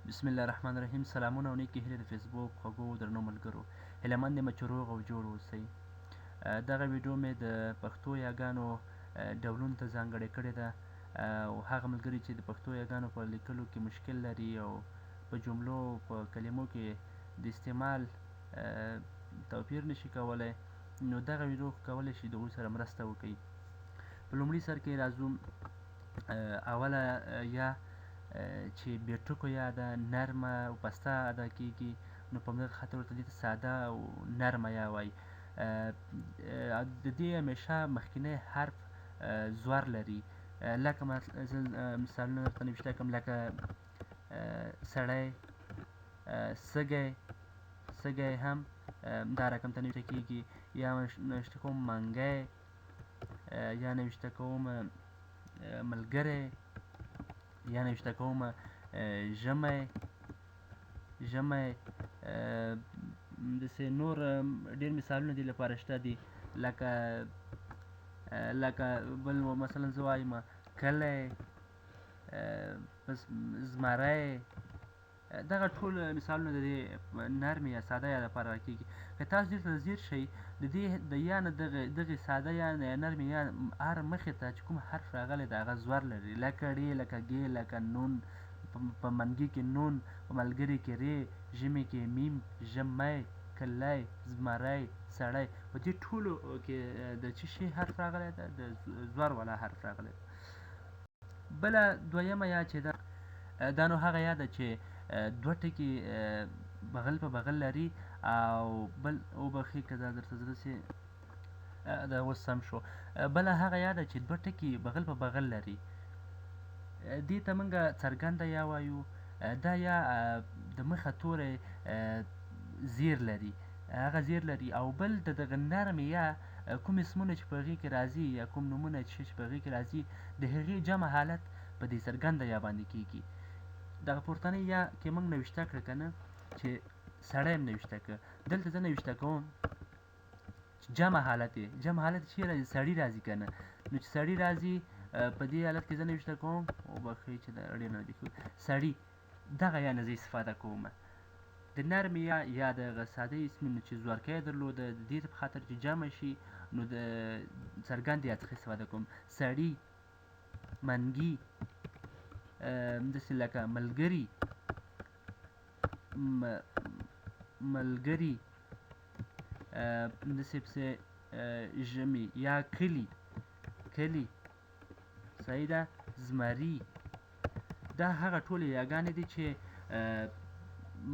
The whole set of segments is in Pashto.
بسم الله الرحمن الرحیم. سلامونه او نیکې هیلې د فیسبوک خوږو درنو ملګرو، هیله مند یم چې روغ او جوړ اوسئ. دغه ویډیو مې د پښتو یاګانو ډولونو ته ځانګړې کړې ده، او هغه ملګري چې د پښتو یاګانو په لیکلو کې مشکل لري او په جملو په کلمو کې د استعمال توپیر نشي کولی، نو دغه ویډیو کولی شي د هغوی سره مرسته وکړي. په لومړي سر کې راځو، اوله یا چې بې ټکو یا ده، نرمه او پسته ادا کیږي، نو په همدغه خاطر ورته دې ته ساده او نرمه یا وایي. د دې همیشه مخکینی حرف زور لري، لکه زه مثالونه درته نوشته کوم، لکه سړی، سږی، سږی هم دا رقم ته نوشته کیږي، یا نوشته کوم منګی، یا نوشته کوم ملګری، یا نوشته کوم ژمی، ژمی. داسې نور ډېر مثالونه دې لپاره شته دي، لکه بل مثلا زه وایم کلی، پس زمری. دغه ټول مثالونه د دې نرمې یا ساده یا لپاره راکېږي. که تاسو دې ته ځیر شئ، د دې د یا نه دغې ساده یا نه یا نرمې یا هر مخې ته چې کوم حرف راغلی د هغه زور لري، لکه ړې، لکه ګې، لکه نون، په منګي کې نون، په ملګري کې رې، ژمي کې میم، ژمی، کلی، زمری، سړی. په دې ټولو کې د څه شي حرف راغلی ده؟ د زور والا حرف راغلی ده. بله دویمه یا چې ده، دا نو هغه یا ده چې دوه ټکي بغل په بغل لري، او بل وبخښئ که دا درته زه داسې دا اوس سم شو. بله هغه یا ده چې دوه ټکي بغل په بغل لري، دې ته موږ څرګنده یا وایو. دا یا د مخه توری زیر لري، هغه زیر لري، او بل د دغه نرمې یا کوم اسمونه چې په هغې کې راځي یا کوم نومونه چې په هغې کې راځي، د هغې جمع حالت په دې څرګنده یا باندې کیږي. دغه پورتنۍ یا کې موږ نوشته کړه که نه، چې سړی هم نوشته کړه، دلته زه نوشته کوم چې جمع حالت یې، جمع حالت چې راځي سړي راځي که نه، نو چې سړي راځي په دې حالت کې زه نوشته کوم، وبخښئ چې دا ډېر نه لیکو، سړي، دغه یا نه زه استفاده کوم. د نرمې یا یا د هغه ساده اسمونو چې زورکی درلوده، د دې په خاطر چې جمع شي نو د څرګندې یا څخه استفاده کوم. سړي، منګي، داسې لکه ملګري، ملګري، داسې پسې ژمي یا کلي، کلي، صحیح ده، زمري. دا هغه ټولې یاګانې دي چې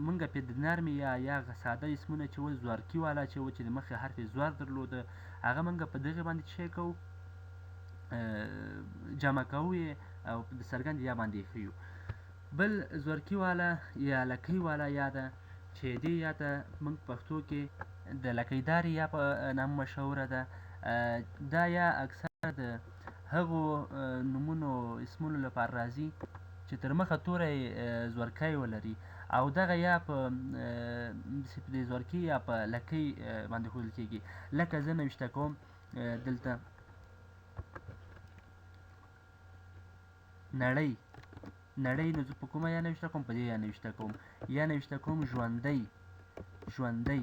موږ پرې د نرمې یا یا هغه ساده اسمونه چې و زورکي والا چې و، چې د مخې حرف یې زور درلوده، هغه موږ په دغې باندې څه شی کوو؟ جمع کوو یې او د څرګندې یا باندې یې ښیو. بل زورکي والا یا لکۍ والا یا ده چې دې یا ته موږ پښتو کې د لکۍدارې یا په نامه مشهوره ده. دا یا اکثره د هغو نومونو اسمونو لپاره راځي چې تر مخه توری زورکی ولري، او دغه یا په دې زورکي یا په لکۍ باندې ښودل کېږي. لکه زه نوشته کوم دلته نړۍ، نړۍ، نو زه په کومه یا نوشته کوم؟ په دې یا نوشته کوم. یا نوشته کوم ژوندی، ژوندی.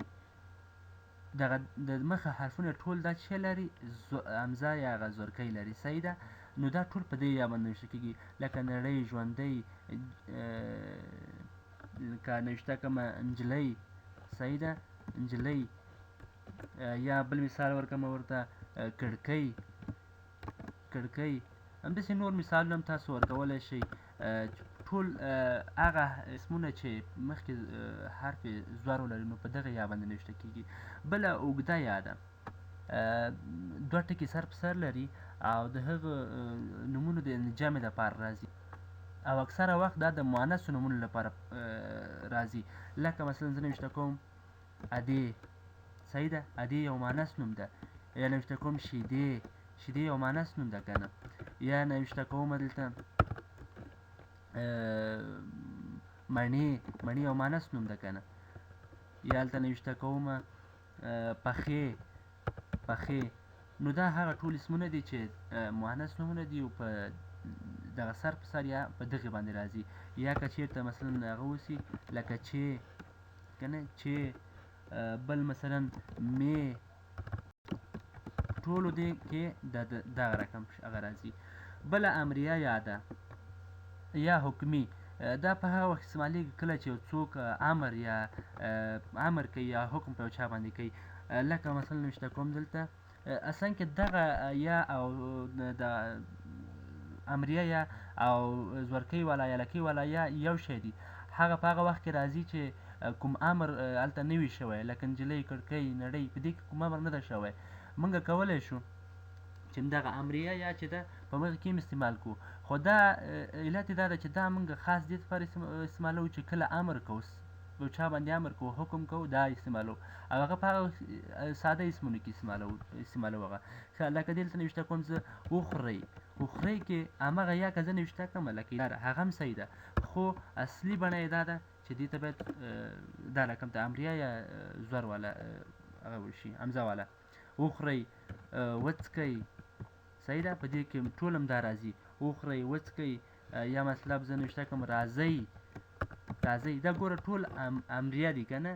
دغه د مخه حرفونه ټول دا څه لري؟ همزه یا هغه زورکی لري، صحیح ده. نو دا ټول په دې یا باندې نوشته کېږي، لکه نړۍ، ژوندی، که نوشته کوم نجلۍ، صحیح ده، نجلۍ. یا بل مثال ورکړم ورته کړکۍ، کړکۍ. همداسې نور مثالونه هم تاسو ورکولی شئ. ټول هغه اسمونه چې مخکې حرف زور ولري نو په دغه یا باندې نوشته کېږي. بله اوږده یا ده، دوه ټکي سر په سر لري او د هغه نومونو د جمع لپاره راځي، او اکثره وخت دا د مؤنثو نومونو لپاره راځي. لکه مثلا زه نوشته کوم ادې، صحیح ده، ادې یو مؤنث نوم ده. یا نوشته کوم شیدې، شیدې یو مؤنث نوم ده که نه. یا نوشته کوم دلته مڼې، مڼې یو مؤنث نوم ده که نه. یا هلته نوشته کوم پخې، پخې. نو دا هغه ټول اسمونه دي چې مؤنث نومونه دي او په دغه سر په سر یا په دغې باندې راځي. یا که چیرته مثلا هغه وسي لکه چې که نه چې بل مثلا مې ټولو دې کې د دغه رقم هغه راځي. بله امریه یا ده یا حکمي، دا په هغه وخت استعمالیږي کله چې یو څوک امر یا امر کوي یا حکم په یو چا باندې کوي. لکه مثلا نوشته کوم دلته اصلا کې دغه یا او د امریه یا او زورکۍ والا یا لکۍ والا یا یو شی دي. هغه په هغه وخت کې راځي چې کوم امر هلته نه وي شوی، لکه نجلۍ، کړکۍ، نړۍ، په دې کې کوم امر نه ده شوی. موږ کولی شو چې دغه امریه یا چې ده په مخ کې هم استعمال کړو، خو دا علت یې دا ده چې دا موږ خاص دې لپاره استعمالوو چې کله امر کوو، یو چا باندې امر کوو، حکم کوو، دا استعمالوو او هغه په هغه ساده اسمونو کې استعمالوو هغه. لکه دلته نوشته کوم زه وخورئ، وخورئ کې هماغه یا که زه نوشته کوم لکه هغه هم صحیح ده، خو اصلي بڼه یې دا ده چې دې ته باید دا رقم ته امریه یا زور والا هغه وشي، همزه والا. وخورئ، وڅکئ، صحیح ده، په دې کې ټول هم دا راځي، وخورئ، وڅکئ، یا مطلب زه نوشته کوم راځئ، راځئ، دا ګوره ټول امریه دي که نه.